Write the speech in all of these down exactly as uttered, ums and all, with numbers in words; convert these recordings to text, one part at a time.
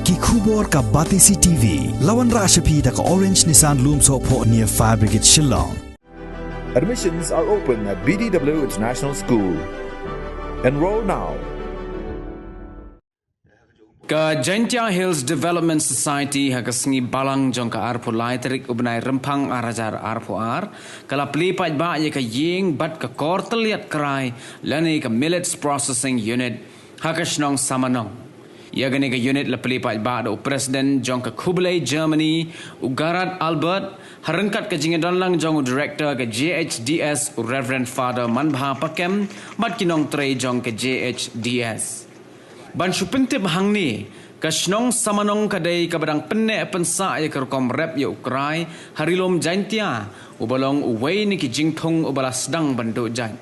Ki khubor ka Batesi T V. La wanrah sha phi da ka Orange Nissan Lumsohphoh near Fire Brigade Shillong. Admissions are open at B D W International School. Enroll now. Ka Jaintia Hills Development Society ha ka sngi Balang jong ka arphew lai tarik u bnai Rymphang ar hajar arphew ar ka la plie paidbah ïa ka ïing bad ka kor tylliat krai lane ka Millets Processing Unit ha ka shnong Samanong. Ïa kane ka unit la plie paidbah da u President jong ka Khublei Germany u Gerhard Albert ha ryngkat ka jingïadonlang jong u Director ka J H D S u Reverend Father Manbha Pakem bad ki nongtrei jong ka J H D S. Ban shu pyntip hangne, ka shnong Samanong ka dei kaba dang pynneh pynsah ïa ka rukom rep ïa u krai ha ri lum Jaintia uba long uwei na ki jingthung uba la sdang ban duh jait.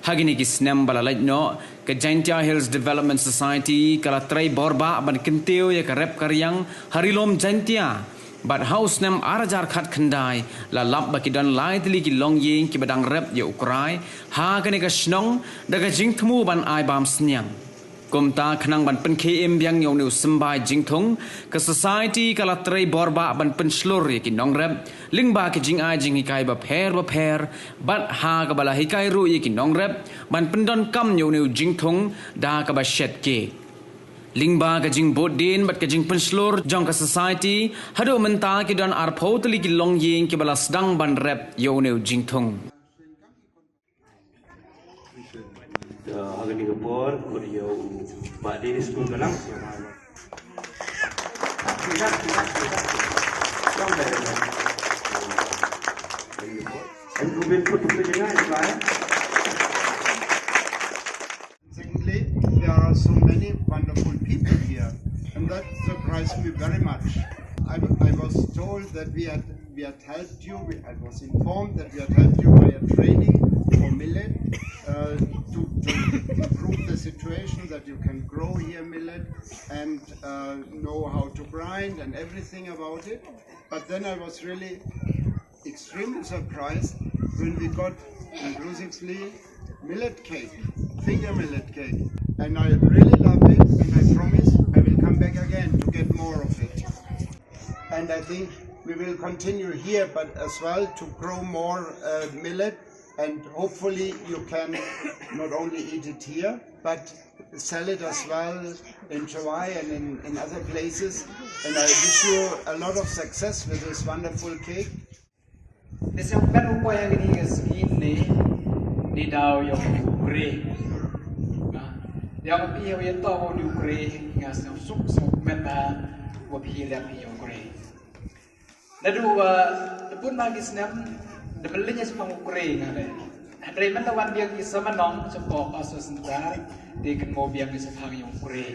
Ha kine ki snem ba la leit noh, ka Jaintia Hills Development Society ka la trei borbah ban kyntiew ïa ka rep ka riang ha ri lum Jaintia. Bad ha u snem ar hajar khatkhyndai la lap ba ki don lai tylli ki longïing kiba dang rep ïa u krai ha kane ka shnong da ka jingthmu ban ai bam sniang. Kumta khnang ban pynkhie im biang ïa une u symbai jingthung, ka Society ka la trei borbah ban pynshlur ïa ki nongrep lyngba ki jingai jinghikai bapher bapher bad ha kaba la hikai ruh ïa ki nongrep ban pyndonkam ïa une u jingthung da kaba shet cake. Lyngba ka jingbud dien bad ka jingpynshlur jong ka Society, haduh mynta ki don arphew tylli ki longïing kiba la sdang ban rep ïa une u jingthung. Ha kane ka por, khuid ïa u Bah Dennis Kumbalang. Secondly, there are so many wonderful people here, and that surprised me very much. I, I was told that we had, we had helped you, we, I was informed that we had helped you by a training for millet uh, to, to improve the situation, that you can grow here millet and uh, know how to grind and everything about it. But then I was really extremely surprised when we got inclusively millet cake, finger millet cake. And I really love it, and I promise I will come back again to get more of it. And I think we will continue here, but as well to grow more uh, millet, and hopefully you can not only eat it here, but sell it as well in Jowai and in, in other places. And I wish you a lot of success with this wonderful cake. Te sngewbha ban u poi ha kane ka sngi ne, ne daw ïa u Kre. Ïa u phi ïa u ïa to u Kre, nga sngewsuk sngewbha ba u phi ïa u Kre. Naduh ba da bun ba ki snem da pynlyngngoh shaphang u Kre nga leh. Hynrei mynta wan biang ki Samanong shapoh Oso Center, te kynmaw biang ki shaphang ïa u Kre.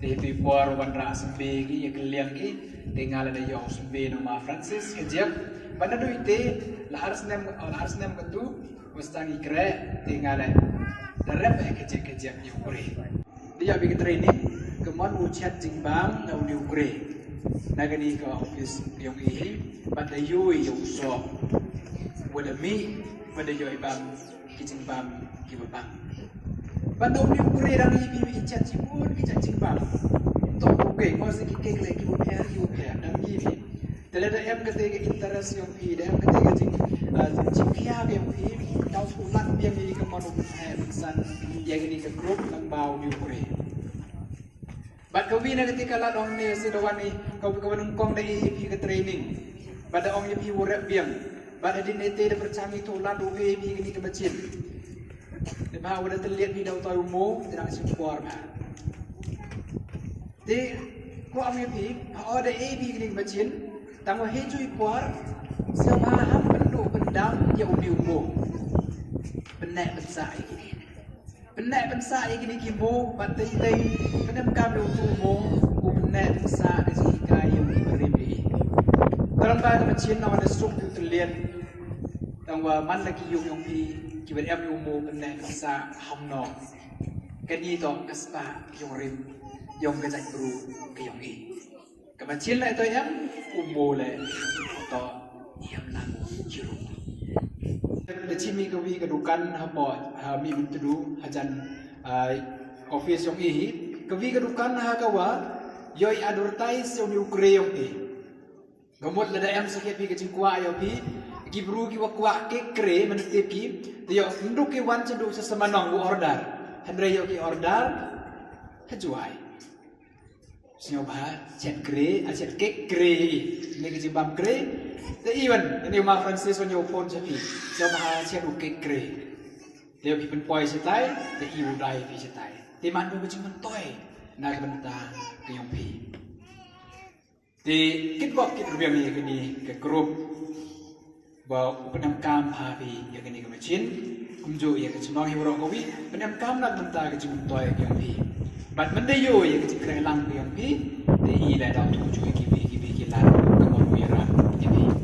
Te hynrei por wanrah symbai ki ïa kylliang ki, te nga la da ïoh symbai na ma Francis ka jek. Ba naduh ite la ar snem, la ar snem katu, ba sdang i kreh, te nga la da rep ïa ka jek ka jek ïa u Kre. Te ïa bi ka training ka mon u chet jingbam na u Kre. Na kane ka office yong i hi, bad da ïoh ïa u soh. Wa da mih, bad da ïoh i bam ki jingbam ki ba bang. Bad da u Kre dang i bi ki chet jibun ki chet jingbam. To u Kre ngos ki kek le ki u pher ki u pher dang i bi. Te lada em kata ka interest yong phi, da em kata ka jing, ah, jingkhia yong phi, daw shu lad biang ïa ka mon u pynsan ïa kane ka group lang ba u Kre. Bad ka wi na kata ka lad ong ne se da wan ne ka ka wan kong da ïa phi ka training. Bad da ong ïa phi u rep biang. Bad hadien ne te da pyrchang ïa tu lad u ïa phi kane ka machine. Te ba u da tylliat phi da u toi u mo, te dang shu por ba. Te ko am ïa phi, ha o da e bi kine ki machin, tang wa he ju i por, sngewbha ham pynduh pyndam ïa u dei u mo. Pynneh pynsah ïa kine. Pynneh pynsah ïa kine ki mo, bad tei tei, pynem kam ïa u tu mo, u pynneh pynsah da ji hikai ïa u ki barim ïa i. Tang ba ka machin na wa da suk ïa u tylliat, tang wa man la ki yung yong phi, ki ban em ïa u mo pynneh pynsah ham noh. Kane to ka spah yong rim yong ka jaitbru ka yong i. Ka machin leh to em u mo leh to em lang chiru. Da chimi ka wi ka dukan hapoh ha mi bun tudu hajan office yong i hi. Ka wi ka dukan ha ka wa Ïoh i advertise ïa une u kre ïong phi. Ka mut lada em sa khet phi ka jingkwah ïong phi. Ki bru ki wa kwah kek kre, man tip ki. Te ïoh, ym duk ki wan sha du sha Samanong u order. Hynrei ïoh ki order ha Jowai. Sngewbha shet kre, a shet kek kre ïa i. Ne ka jingbam kre. Te even, ne u Ma Francis wan ïoh phone sha phi. Sngewbha shet u kek kre. Te ïoh phi pynpoi shatai, te i u dai phi shatai. Te man u ka jingmyntoi na ka bynta ka ïong phi. Te kit bok kit rbiang ïa kane ka group ba u pynemkam ha phi ïa kane ka machine. Kumjuh ïa ka chnong hi waroh kawi pynemkam na ka bynta ka jingmyntoi ka ïong phi. Bad mynda ïoh ïa ka jingkhreh lang ka ïong phi, te i la dau tu ju ïa ki phi ki phi ki la ka mon wi ram ïa phi.